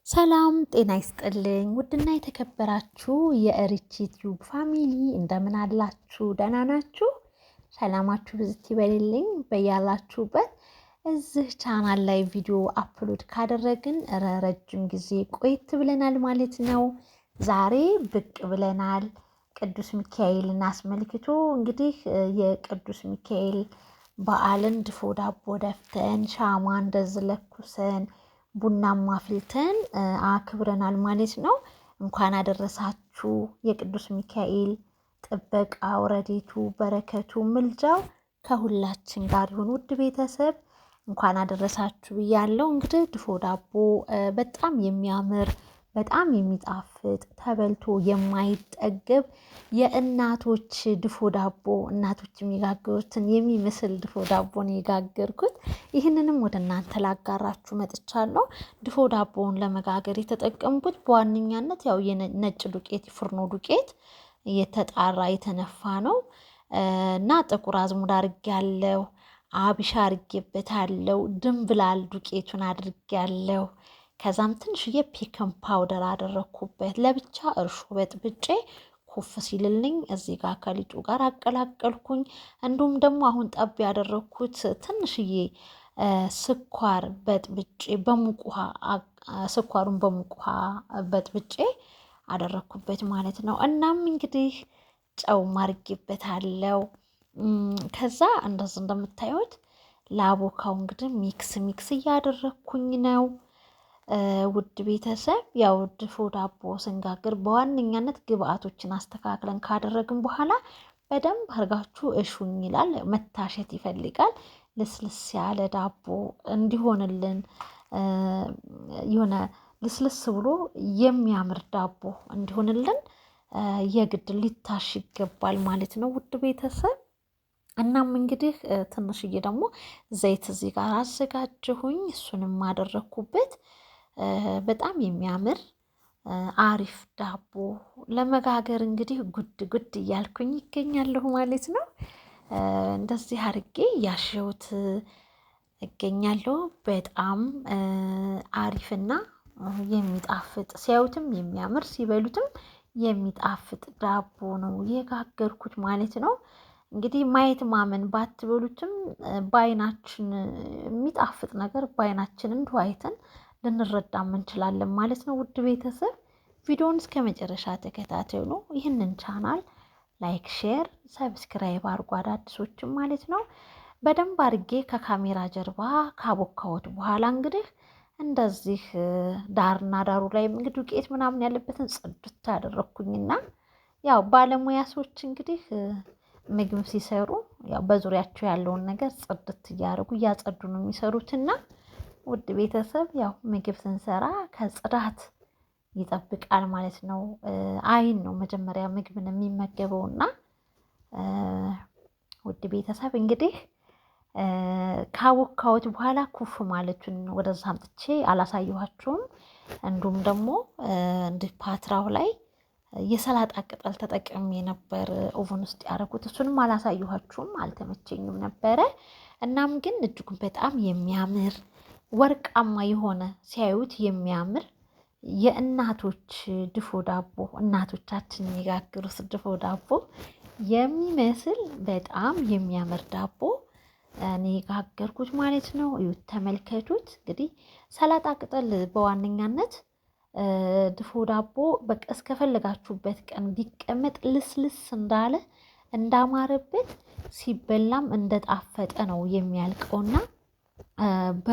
ሰላም ጤና ይስጥልኝ። ውድና የተከበራችሁ የእሪች ዩቲዩብ family እንደምን አላችሁ? ደህና ናችሁ? ሰላማችሁ ብዝት ይበልልኝ በያላችሁበት። እዚህ ቻናል ላይ ቪዲዮ upload ካደረግን ረጅም ጊዜ ቆየት ብለናል ማለት ነው። ዛሬ ብቅ ብለናል። ቅዱስ ሚካኤልን አስመልክቶ እንግዲህ የቅዱስ ሚካኤል በዓልን ድፎ ዳቦ ደፍተን ሻማ እንደዚህ ለኩሰን ቡናማ አፍልተን አክብረናል ማለት ነው። እንኳን አደረሳችሁ። የቅዱስ ሚካኤል ጥበቃው፣ ረድኤቱ፣ በረከቱ፣ ምልጃው ከሁላችን ጋር ይሁን። ውድ ቤተሰብ እንኳን አደረሳችሁ ብያለሁ። እንግዲህ ድፎ ዳቦ በጣም የሚያምር፣ በጣም የሚጣፍጥ፣ ተበልቶ የማይጠገብ የእናቶች ድፎ ዳቦ፣ እናቶች የሚጋግሩትን የሚመስል ድፎ ዳቦን የጋገርኩት። ይህንንም ወደ እናንተ ላጋራችሁ መጥቻለሁ። ድፎ ዳቦውን ለመጋገር የተጠቀምኩት በዋነኛነት ያው የነጭ ዱቄት፣ የፍርኖ ዱቄት የተጣራ የተነፋ ነው እና ጥቁር አዝሙድ አድርጌያለሁ። አቢሻ አድርጌበታለሁ። ድንብላል ዱቄቱን አድርጌያለሁ። ከዛም ትንሽዬ baking powder አደረግኩበት። ለብቻ እርሾ በጥብጬ ኩፍ ሲልልኝ እዚህ ጋር ከሊጡ ጋር አቀላቀልኩኝ። እንዲሁም ደግሞ አሁን ጠብ ያደረግኩት ትንሽዬ ስኳር በጥብጬ በሙቅ ውሃ፣ ስኳሩን በሙቅ ውሃ በጥብጬ አደረግኩበት ማለት ነው። እናም እንግዲህ ጨው አድርጌበታለሁ። ከዛ እንደዚህ እንደምታዩት ላቦካው እንግዲህ mix mix እያደረግኩኝ ነው። ውድ ቤተሰብ፣ ያው ድፎ ዳቦ ስንጋግር በዋነኛነት ግብአቶችን አስተካክለን ካደረግን በኋላ በደንብ አድርጋችሁ እሹኝ ይላል። መታሸት ይፈልጋል። ልስልስ ያለ ዳቦ እንዲሆንልን፣ የሆነ ልስልስ ብሎ የሚያምር ዳቦ እንዲሆንልን የግድ ሊታሽ ይገባል ማለት ነው ውድ ቤተሰብ። እናም እንግዲህ ትንሽዬ ደግሞ ዘይት እዚህ ጋር አዘጋጀሁኝ። እሱንም አደረግኩበት። በጣም የሚያምር አሪፍ ዳቦ ለመጋገር እንግዲህ ጉድ ጉድ እያልኩኝ ይገኛለሁ ማለት ነው። እንደዚህ አድርጌ ያሸሁት እገኛለሁ። በጣም አሪፍና የሚጣፍጥ፣ ሲያዩትም የሚያምር፣ ሲበሉትም የሚጣፍጥ ዳቦ ነው የጋገርኩት ማለት ነው። እንግዲህ ማየት ማመን፣ ባትበሉትም በአይናችን የሚጣፍጥ ነገር በአይናችን እንዲሁ አይተን ልንረዳም እንችላለን ማለት ነው። ውድ ቤተሰብ፣ ቪዲዮውን እስከ መጨረሻ ተከታተሉ። ይህንን ቻናል like፣ share፣ subscribe አድርጉ አዳዲሶችም ማለት ነው። በደንብ አድርጌ ከካሜራ ጀርባ ካቦካሁት በኋላ እንግዲህ እንደዚህ ዳርና ዳሩ ላይ እንግዲህ ዱቄት ምናምን ያለበትን ጽድት አደረግኩኝና ያው ባለሙያ ሰዎች እንግዲህ ምግብ ሲሰሩ ያው በዙሪያቸው ያለውን ነገር ጽድት እያደረጉ፣ እያጸዱ ነው የሚሰሩትና ውድ ቤተሰብ፣ ያው ምግብ ስንሰራ ከጽዳት ይጠብቃል ማለት ነው። አይን ነው መጀመሪያ ምግብን የሚመገበውና ውድ ቤተሰብ፣ እንግዲህ ካቦካሁት በኋላ ኩፍ ማለቱን ወደዛ አምጥቼ አላሳየኋችሁም። እንዲሁም ደግሞ እንዲህ ፓትራው ላይ የሰላጣ ቅጠል ተጠቅሜ ነበር oven ውስጥ ያደረኩት። እሱንም አላሳየኋችሁም፣ አልተመቸኝም ነበረ። እናም ግን እጅጉን በጣም የሚያምር፣ ወርቃማ የሆነ፣ ሲያዩት የሚያምር የእናቶች ድፎ ዳቦ፣ እናቶቻችን የሚጋግሩት ድፎ ዳቦ የሚመስል በጣም የሚያምር ዳቦ እኔ ጋገርኩት ማለት ነው። እዩት፣ ተመልከቱት። እንግዲህ ሰላጣ ቅጠል በዋነኛነት ድፎ ዳቦ በቃ እስከፈለጋችሁበት ቀን ቢቀመጥ ልስልስ እንዳለ፣ እንዳማረበት፣ ሲበላም እንደጣፈጠ ነው የሚያልቀውና በ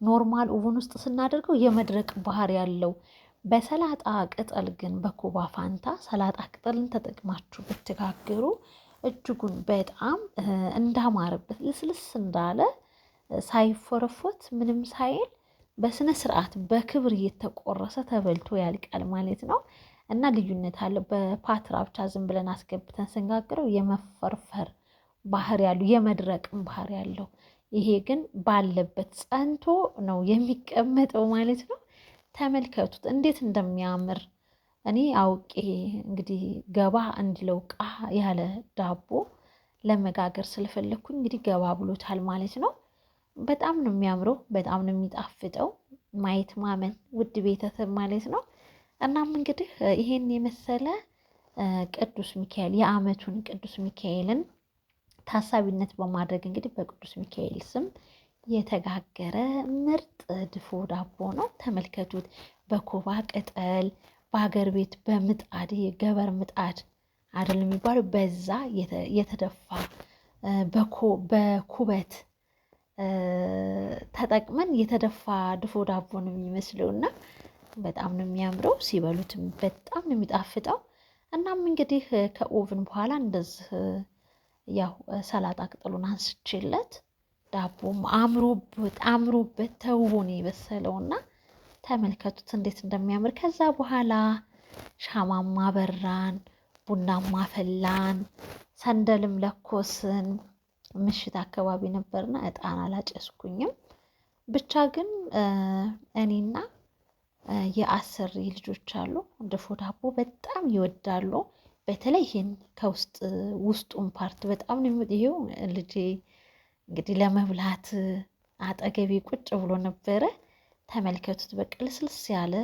normal oven ውስጥ ስናደርገው የመድረቅ ባህሪ ያለው፣ በሰላጣ ቅጠል ግን በኮባ ፋንታ ሰላጣ ቅጠልን ተጠቅማችሁ ብትጋግሩ እጅጉን በጣም እንዳማረበት፣ ልስልስ እንዳለ፣ ሳይፎረፎት ምንም ሳይል በስነ ስርዓት በክብር እየተቆረሰ ተበልቶ ያልቃል ማለት ነው። እና ልዩነት አለው። በፓትራ ብቻ ዝም ብለን አስገብተን ስንጋግረው የመፈርፈር ባህሪ ያለው፣ የመድረቅም ባህሪ ያለው፣ ይሄ ግን ባለበት ጸንቶ ነው የሚቀመጠው ማለት ነው። ተመልከቱት እንዴት እንደሚያምር። እኔ አውቄ እንግዲህ ገባ እንዲለው ቃ ያለ ዳቦ ለመጋገር ስለፈለግኩኝ እንግዲህ ገባ ብሎታል ማለት ነው። በጣም ነው የሚያምረው፣ በጣም ነው የሚጣፍጠው። ማየት ማመን ውድ ቤተሰብ ማለት ነው። እናም እንግዲህ ይሄን የመሰለ ቅዱስ ሚካኤል የዓመቱን ቅዱስ ሚካኤልን ታሳቢነት በማድረግ እንግዲህ በቅዱስ ሚካኤል ስም የተጋገረ ምርጥ ድፎ ዳቦ ነው። ተመልከቱት። በኮባ ቅጠል በሀገር ቤት በምጣድ ገበር ምጣድ አይደል የሚባለው፣ በዛ የተደፋ በኩበት ተጠቅመን የተደፋ ድፎ ዳቦ ነው የሚመስለው እና በጣም ነው የሚያምረው። ሲበሉትም በጣም ነው የሚጣፍጠው። እናም እንግዲህ ከ oven በኋላ እንደዚህ ያው ሰላጣ ቅጠሉን አንስቼለት ዳቦም አምሮበት አምሮበት ተውቦ ነው የበሰለውና ተመልከቱት እንዴት እንደሚያምር። ከዛ በኋላ ሻማማ በራን፣ ቡናማ ፈላን፣ ሰንደልም ለኮስን። ምሽት አካባቢ ነበርና እጣን አላጨስኩኝም። ብቻ ግን እኔና የአሰሪ ልጆች አሉ ድፎ ዳቦ በጣም ይወዳሉ። በተለይ ይህን ከውስጥ ውስጡን part በጣም ነው። ይሄው ልጄ እንግዲህ ለመብላት አጠገቤ ቁጭ ብሎ ነበረ። ተመልከቱት። በቃ ልስልስ ያለ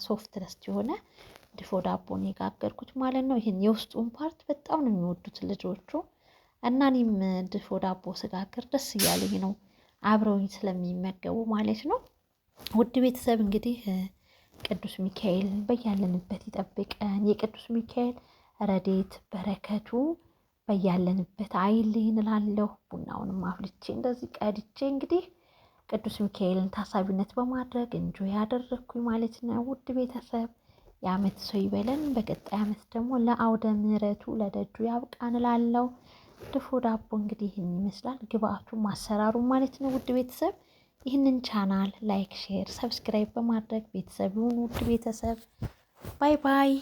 soft ደስት የሆነ ድፎ ዳቦን የጋገርኩት ማለት ነው። ይህን የውስጡን part በጣም ነው የሚወዱት ልጆቹ እና እኔም ድፎ ዳቦ ስጋግር ደስ እያለኝ ነው አብረውኝ ስለሚመገቡ ማለት ነው። ውድ ቤተሰብ እንግዲህ ቅዱስ ሚካኤል በያለንበት ይጠብቀን። የቅዱስ ሚካኤል ረድኤት በረከቱ በያለንበት አይለየን እላለሁ። ቡናውንም አፍልቼ እንደዚህ ቀድቼ እንግዲህ ቅዱስ ሚካኤልን ታሳቢነት በማድረግ enjoy ያደረግኩኝ ማለት ነው። ውድ ቤተሰብ የዓመት ሰው ይበለን። በቀጣይ ዓመት ደግሞ ለአውደ ምሕረቱ ለደጁ ያብቃን እላለሁ። ድፎ ዳቦ እንግዲህ ይህን ይመስላል ግብአቱ አሰራሩ ማለት ነው። ውድ ቤተሰብ ይህንን channel like፣ share፣ subscribe በማድረግ ቤተሰብ ይሁኑ። ውድ ቤተሰብ bye bye።